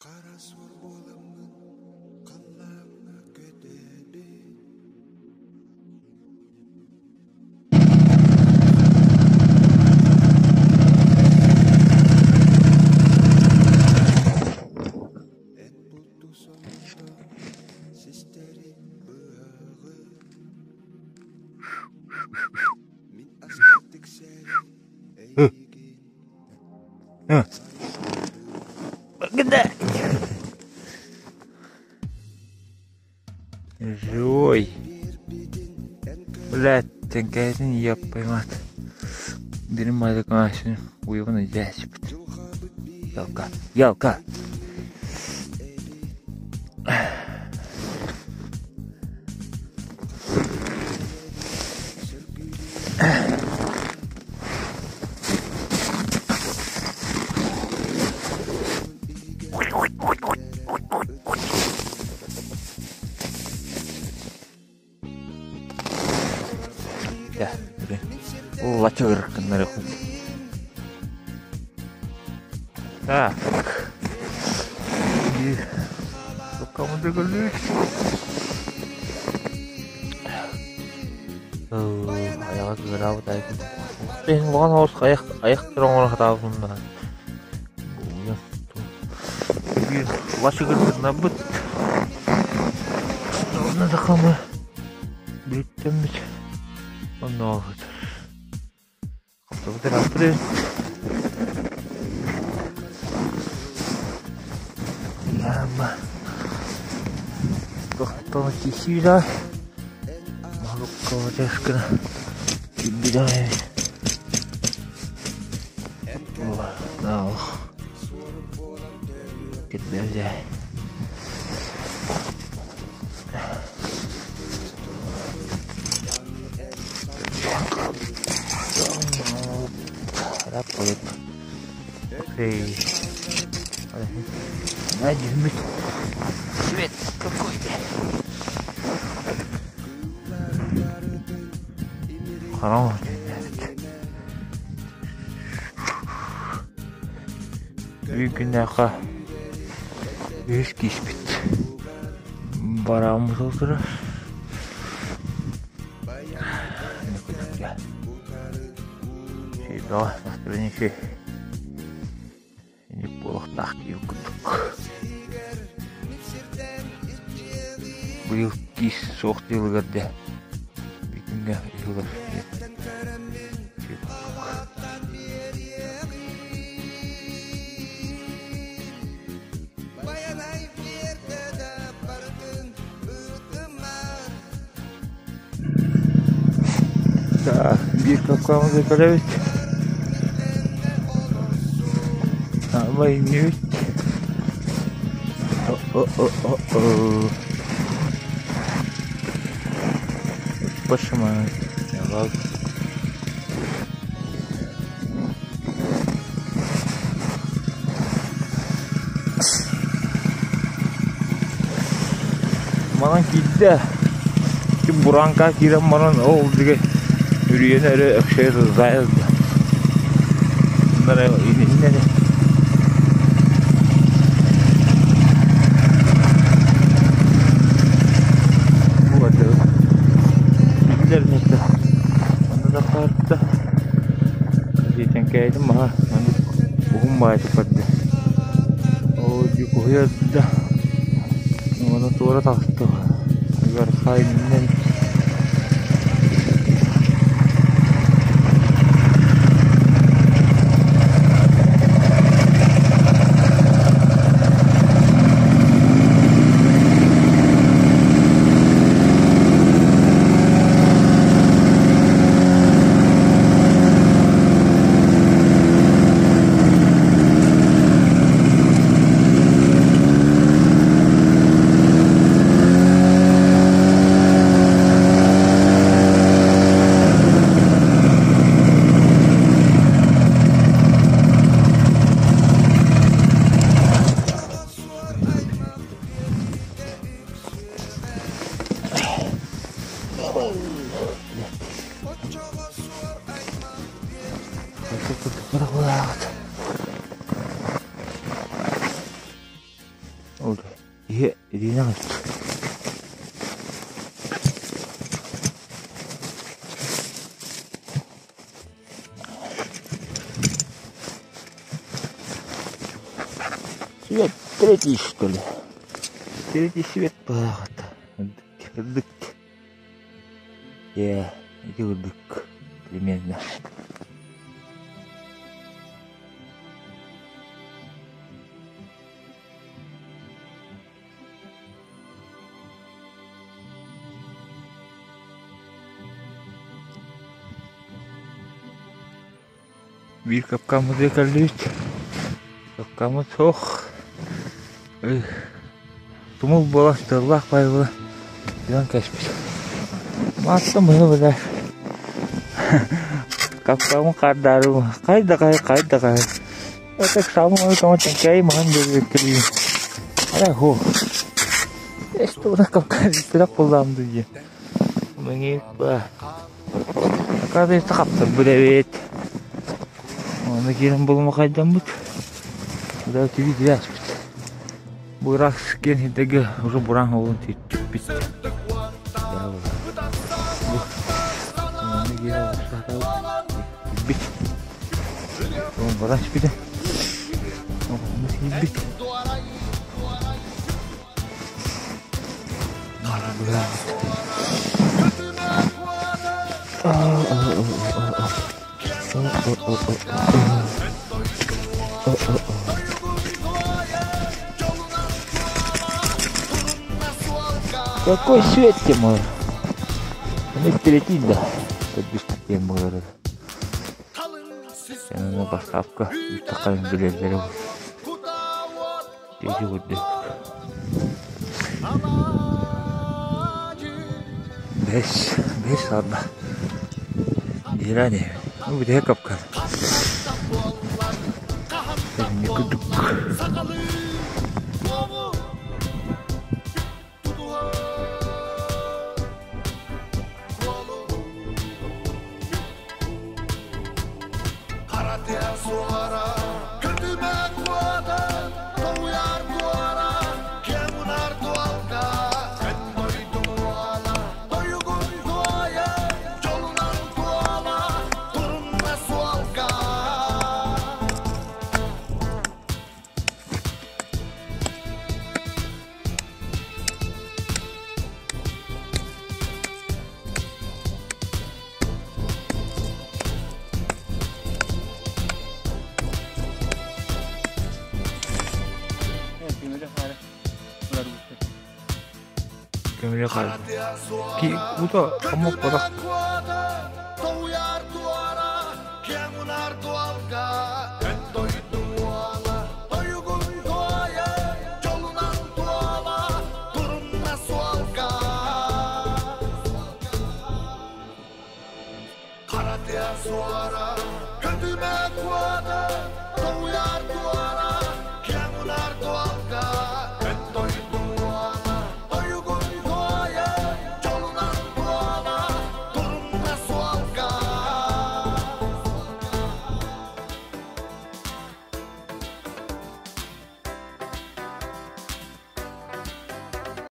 Хара суор буоламмын халлааҥҥа көтөбүн Эн бултуу соҕотох систэрин быһаҕын Мин аспар тиксээри эйигин Живой. Блядь, тэҥкээтин еб поймат. Бирин майдакаашын уйугун дьээчпит. Ялка, ялка. Так. Айаҕа кыыраабыт Иһин улахан оҕус айах айах оҥоро сатаабытым да биир лачыгырдыннарбыт онно сахамы бүттэммит оннооҕут Хамсабыт ырааппыт Яма Тохтоно кисида Малукка Кирбидай Кирбидай Окей. Свет какой-то. Хараҥа Бүгүн күннээххэ үһүс кииспит барааммыт ол турар. Сүүрбэҕэ настроение үчүгэй. Инник буолуохтаах диир курдук. Быйыл киис суох дьылыгар да бүтүҥҥэ ыһылар Биир капкааммыт көрөбүт. Саамай иҥнибит. Пошимай. Манан киирдэ. Ким буранка киирэн баран ол диги үрүйэни өрө өксөйө сылдьа. Кээйдим маһа уһун баайытык барда. Оо дьукуһуйа да уонна туора таҕыстым. Ыархай иннинэн Иһэ итиинэх эбит. Свет третий, что ли? Третий свет быһаахата. Кырдык. Ээ, ити курдук примерно. Биир капкаммытыгар кэллибит. Капкаммыт суох. Тумул буола тыаллаах баайы буола дьон кэспит. Мааттан быһа быда капкаммын хардаары хайда хай хайда хай. Это к самому тому чэнкэй маһын диэбиккэ Арай ху. Эстуна капкан истирэх буллаам дии. Миңиит ба. Оказывается, хаптарбыт эбит. Оны киирэн булумахайдаммыт. Да тиби тирэспит. Бырах киэн хидэгэ уже буран олун титтиппит. Оны киирэн бит. Оны баран испите. Оны бит. Какой свет ты мой? Ну, третий, да. Поставка. Такая билет. Тиэти курдук. Бэс, бэс арба. Биирани. Ну, бүтэһик капкан. Курдук. Көмүлэ Ки ута омук бодох.